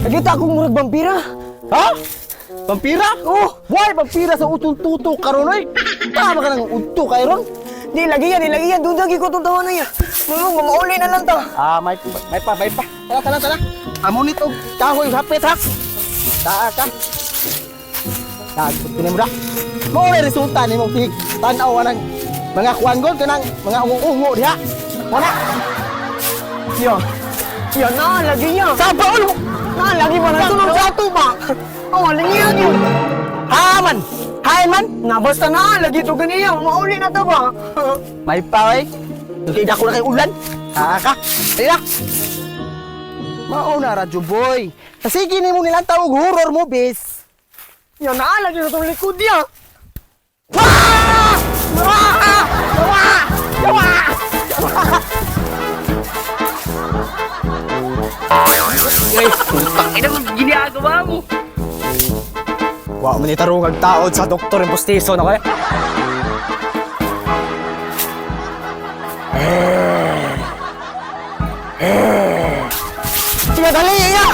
Nakita akong murag vampira. Ha? Vampira? Oh, why vampira sa utong tuto karon oy? Tama ka ng udto kay ron. Di lagi yan, di lagi yan. Doon lagi ko itong tawa na yan. Mamang, mamauli na lang ta. Ah, may pa, may pa. Tara, tara, tara. Amo nito kahoy hapit ha. Taa ka. Dagot ko nimo da. Mao na resulta nimo tig tan-aw anang mga kuan gol kanang mga ungo-ungo diha. Wala. Ya. Ya na, lagi niya. Sa ulo. Na, lagi ba na tulog sa ato ba? Oh, lagi yan yun. Haman. Hay man. Na, basta na, lagi to ganiya. Mauli na to ba? May pa oy. Kay dako na kay ulan. Taa ka. Tira. Mao na radyo boy. Sige nimo nilang tawag horror movies. Ya na, lagi na itong likod niya. Wah! Wah! Wah! Wah! Ay, putang ina mo, ginagawa mo. Wa man itarong ang taon sa doktor ng postiso na kaya. Sige, dali, iya!